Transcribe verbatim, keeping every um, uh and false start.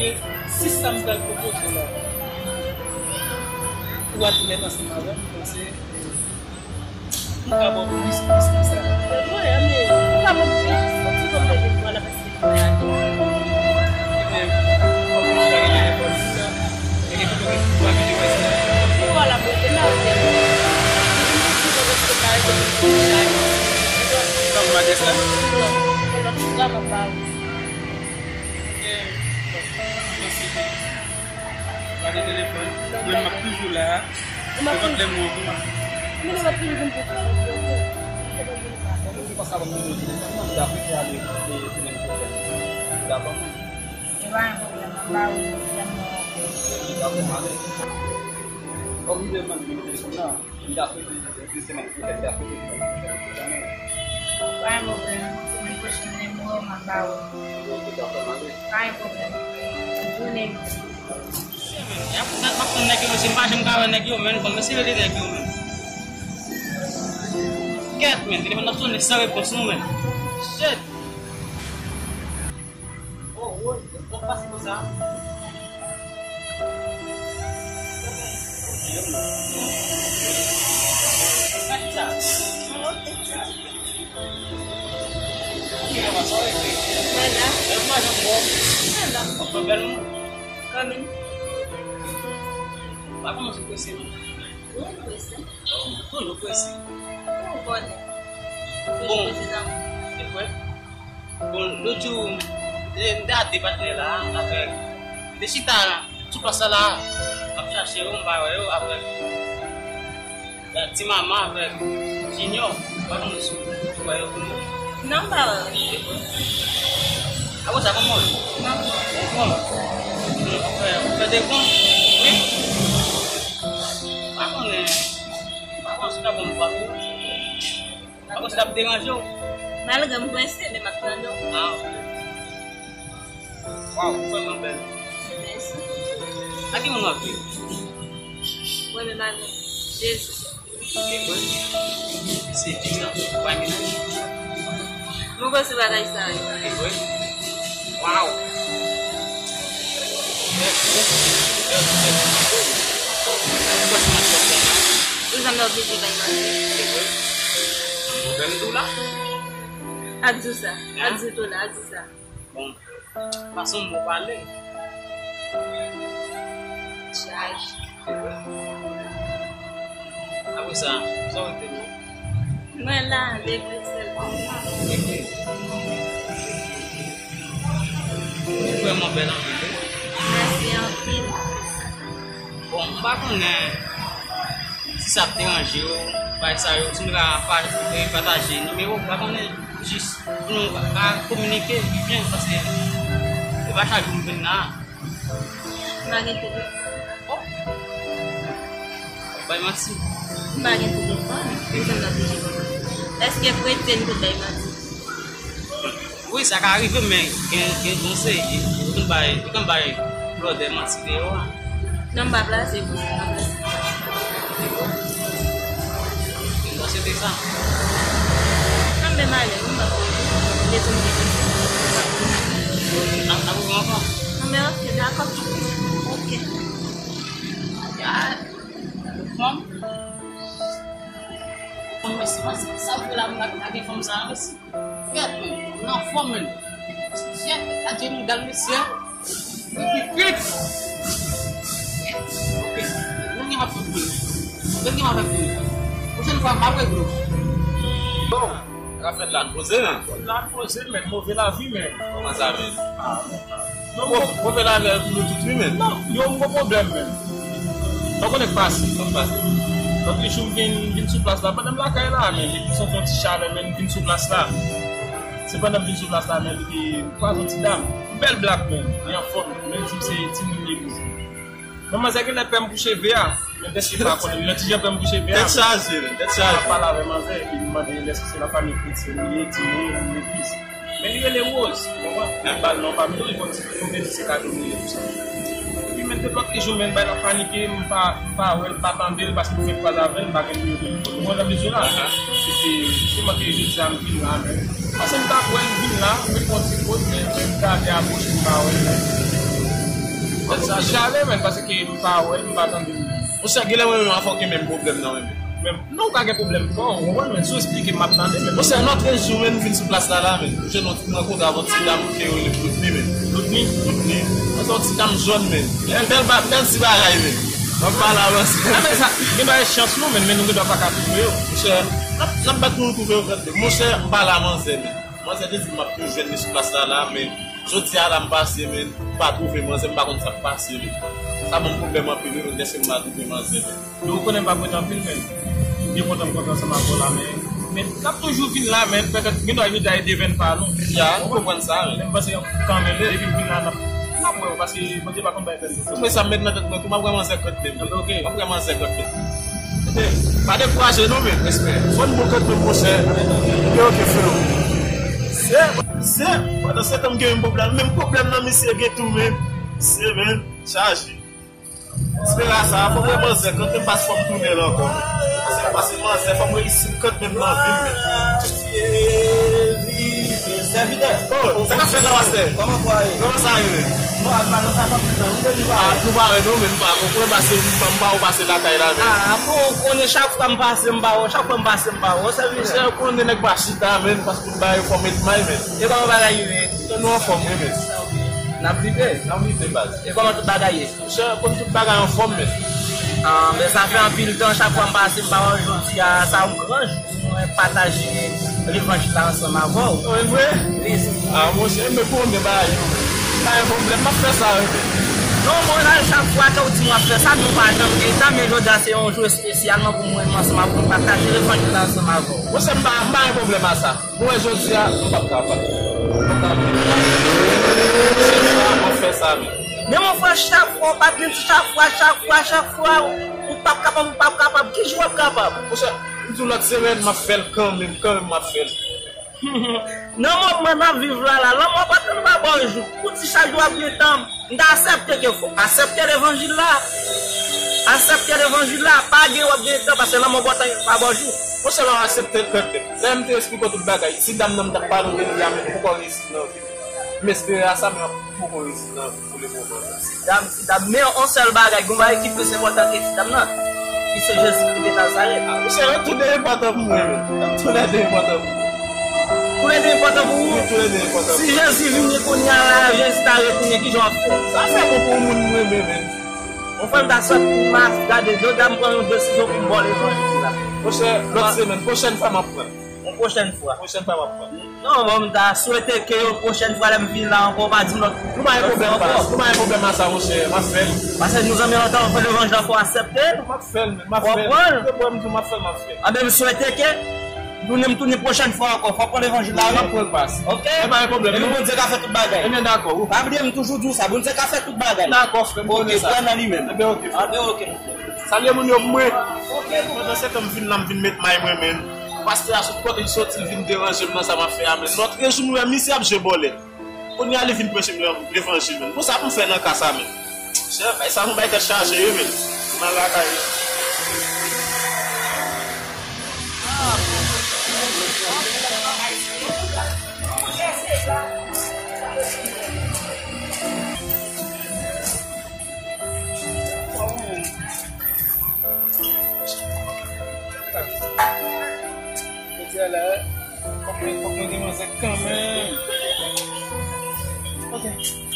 ke si sa m pral pwopoze la, ou admèt ansanm avè m, m panse m ka ba w plis, plis ke sa. Mwen, men, ou ka ban m plis, yon ti kòb mwen vin pran la, paske mwen ale. Ebyen, ou pa gen telefòn, ou pa gen telefòn, ou pa gen telefòn. Ou wè la, mwen te la, ou te la. Ou pa gen adrès la? Non, non, non, non, non, non. Mèsi. Pa gen telefòn. Mwen, m ap toujou la. Nenpòt lè m wè w. Mwen, m ap toujou vin pou sa. Mwen, m pa sa ban mwen telefòn, non, m ta prefere ale, e, semèn pwochèn. M ta ban mwen. E pa yon pwoblèm, m ap ba ou telefòn nan. Dakò, m ale. Kòm li demann nimewo telefòn nan. Li ta fè de semèn pwochèn, li ta fè de semèn pwochèn. Pa gen pwoblèm. Semèn pwochèn, nimewo m ap ba ou. Ok, dakò, m ale. Pa gen pwoblèm. Jounen. Shit, man. Y ap, m ap tann nèg yo, mesye, m pa janm ka wè nèg yo, man. Fò m eseye rele nèg yo, man. Kèt, man. Telefòn nan sonnen san repons, non, man. Shit. Oh, woy, ou pase konsa? Sa ki sa? Mwen la. Mwen la. Kanmenm. Pa kòmanse prese, non. Wi, prese. Toujou prese. Ou konnen. Toujou prese nan. Bon, e kwè. Bon, lòt jou, e, m te a de patnè la, avèk, m te chita sou plas la, la, m ap chache yo, m pa wè yo, avèk, Ti Mama avèk Junior, pa konnen si w wè yo tou. Non, m pa wè yo. Apre sa, kòman w ye? Bon. Ou fè, ou fè de bon? Wi. Pa konnen, pa konnen si w ta bon pou w. Apre sa, t ap deranje w. Malgre m prese, men m ap tande w. Ah, ok. Waw, ou vrèman bèl. Mèsi. Ak ki moun w ap viv? Mwen menm avèk Jezi. Se vre? Se fi sa, ou pa menaj? Mwen panse bagay sa yo. Se vre? Waw! Ou janm nan oblije bay manti. Se vre? Ou bèl tou la? Ak di w sa. Ak di w tou la, ak di w sa. Bon, fason mwen pale. Chaj. Apre sa, sa w te di? Mwen la, depi sèl. Ou vrèman bèl anpil, wi. Mèsi anpil. Bon, m pa konnen si sa ap deranje w, bagay sa yo, si nou ka pa-, eh, pataje nimewo, m pa konnen, jis pou nou ka kominike pi byen, paske se pa chak jou m vin la. M pa gen telefòn. Oh! Bay manti. M pa gen telefòn, men sa m t ap oblije bay manti. Èske kretyen tout bay manti? Wi, sa ka rive, men gen, gen, gen yon seri, yo konn bay, yo konn bay blòdè manti deyò a. Non, m pa plase pou sa, m pa plase. Mwen se te sa. An, men malè, m pa plase. Depi m te konn. An, an, an, an. Non, men ok, dakò. Ok. Ya, fanm. Fanm, mèsi, mèsi. Sa vre la, m pa gen fanm sa, mèsi. Frèt, men, m anfòm, men. Frèt, sa di nou dal mesye. Epi frèt. Frèt. Mwen gen m ap fè pou li. Mwen gen m ap fè pou li. Pwochèn fwa, m ap regle w. Bon, sa fèt la, n poze, men. La n poze, men, move lavi, men. Kòman sa, men? Ah, non, bon. Move lavi pou nou tout, wi, men. Non, yo, m gon pwoblèm, men. Mwen konnen k pase, sa k pase. Lòt jou m vin, vin sou plas la, pandan m lakay la, men, epi m santi yon ti chalè, men, m vin sou plas la. Se pandan m vin sou plas la, men, li te kwaze yon ti dam. Bèl blak, men, li anfòm, men, li di m se timoun legliz. Men manzè genlè pè m pou cheve a, men dèske m pa konnen, men ti jan pè m pou cheve a. Tèt chaje, men, tèt chaje. M ap pale avè manzè, epi m mande l èske se nan fanmi kretyen li ye, timoun, legliz. Men li rele Rose, ou konprann? Li ba l non pa m tou, li konn di, li konn di se kado m li ye tou sa. Epi men te lòt jou, men bay la panike, m pa, m pa wè l, m pa tande l, paske m fèk kwaze avè l, m pa gen nimewo telefòn. Ou konprann sa m di w la? Se, se, se manke jodi a m vin la, men. Paske m t ap wè l vin la, m reponn ti kote, men, men m gade apwoche, m pa wè l, men. Mwen santi chalè, men, paske m pa wè l, m pa tande l. Monchè, genlè mwen menm avè w gen menm pwoblèm nan, men. Men, non, ou ka gen pwoblèm pa w, ou konprann, men, si w esplike m, m ap tande, men. Monchè, lòt jou, men, m vin sou plas la, la, men. M jwenn yon ti, m rankontre avèk yon ti dam ke yo rele Loudni, men. Loudni? Loudni. Mwen se yon ti dam jòn, men. Bèl ba-, bèl ti bagay, men. M ap pale avè l. Ah, men sa, gen bagay chans nou, men, men nou gen dwa pa ka twouve yo. Monchè, n ap, n ap bat pou nou twouve yo, frè. Monchè, m pale a manzè, men. Manzè te di m m ap tou jwenn li sou plas la, la, men jodi a la m pase, men, m pa twouve manzè, m pa konn sa k pase, men. Sa ban m pwoblèm anpil, wi, men, dèske m pa twouve manzè, men. Yo konnen m pa prete anpil, men. M byen kontan m kontan ansanm avè w la, men, men n ap toujou vin la, men, petèt, gen dwa jodi a e devèn pa nou. Ya, m konprann sa, men. Men m panse kanmenm, depi m vin la, n ap, n ap wè w, paske Bondye pa konn bay pèsonn. Mwen sa m met nan tèt mwen tou, m ap wè manzè kòt tèt. Ok. M ap wè manzè kòt tèt. Pa dekouraje non, men. Respè. Fò n bon kòt tèt, monchè. Ok, ok, freo. Se, se, pandan se tan m gen menm pwoblèm, menm pwoblèm nan misye gen tou, men. Se, men, chaje. Espera sa, fò m wè manzè, kanmenm pas fò m tounen la ankò. Pase, pase manzè, fò m reyisi kanmenm nan vi m, men. Sèvitè. Oh, sa k ap fèt la, pastè? Kòman pou ale? Kòman sa ye, men? Bon, al pa nan sa, pa nan sa, ou vle nou pa? Ah, nou pa wè non, men nou pa konprann, pase m pa, m pa wè w pase lakay la, men. Ah, bon, ou konnen chak fwa m pase, m pa wè w, chak fwa m pase, m pa wè w, sèvitè. Monchè, ou konnen nèg pa chita, men, paske tout bagay yo fò met may, men. E kòman bagay yo ye? Nou anfòm, wi, men. N ap lite. N ap lite, baz. E kòman tout bagay ye? Monchè, konn tout bagay anfòm, men. Ah, men sa fè anpil tan, chak fwa m pase, m pa wè w, jodi a, sa yon gran jou pou mwen pataje levanjil la ansanm avè w. Oh, e vre? Wi. Ah, monchè, men pou mwen bagay yo. Pa gen pwoblèm, m ap fè sa, wi, men. Non, mwen la, chak fwa ke w di m w ap fè sa, nou pa janm gen tan, men jodi a se yon jou espesyalman pou mwen, ansanm avè w, pataje levanjil la ansanm avè w. Monchè, m pa, m pa gen pwoblèm a sa. Mwen, jodi a, m p ap kapab. M p ap kapab. Chak fwa, m ap fè sa, men. Men mon frè, chak fwa, w pa t gen chak fwa, chak fwa, chak fwa, ou, ou p ap kapab, ou p ap kapab. Ki jou w ap kapab? Monchè, m di w lòt semèn, m ap fè l kanmenm, kanmenm m ap fè l. Nan moman n ap viv la, la, lanmò pa tann pa bò jou. Pou di chak jou w ap gen tan, m ta aksepte ke fò. Aksepte levanjil la. Aksepte levanjil la. Pa gen w ap gen tan, paske lanmò pa tann pa bò jou. Monchè, m ap aksepte l kanmenm. Lè m te esplike w tout bagay, ti dam nan m t ap pale w de li a, men m poko reyisi nan vi m. M espere a sa, men m poko reyisi nan vi m pou lemoman. Ti dam, ti dam. Men yon sèl bagay, gen yon bagay ki plis enpòtan ke ti dam nan, ki se Jezi ki te Nazaret. Ah, monchè, yo tou de enpòtan pou mwen, men. Yo tou lè de enpòtan pou mwen. Tou lè de enpòtan pou ou? Wi, tou lè de enpòtan pou mwen. Si Jezi vini kounye a la, Jezi ta retounen, ki jan w ap fè? Sa fè bon pou yon moun m renmen, men. Yon frè m ta sot pou m gade, jodi a m pran yon desizyon pou m ba w levanjil la. Monchè, lòt semèn, pwochèn fwa m ap pran. Yon pwochèn fwa. Pwochèn fwa m ap pran. Non, bon, m ta swete ke yon pwochèn fwa lè m vin la ankò, w pa di m lòt. Nou pa gen pwoblèm pa, nou pa gen pwoblèm a sa, monchè, m ap fè l. Paske nou zanmi lontan, w fè levanjil la, fò w aksepte l. M ap fè l, men, m ap fè l. W ap pran l. Yo pran m di m ap fè l, m ap fè l. Anben, m swete ke nou menm tounen pwochèn fwa ankò, fò w pran levanjil la, wi. M ap pran l pas. Ok? E pa gen pwoblèm. Epi Bondye ka fè tout bagay. Ebyen, dakò. Pa bliye, m toujou di w sa, Bondye ka fè tout bagay. Dakò, frè m, m konnen sa. Ok, kwè nan li menm. Ebyen, ok, frè. Anben, ok. Salye moun yo pou mwen. Pandan se tan m vin la, m vin met may mwen, men. Pastè a sot kote l soti, l vin deranje m nan sa m ap fè a, men. Lòt jou m wè misye ap jwe bòlèt. Kounye a li vin preche m levanjil, men. Bon, sa pou m fè nan ka sa, men. Chè, bay sa m bay tèt chaje, wi, men. M al lakay. Jodi a la, fòk mwen, fòk mwen gen manzè kanmenm. Ok.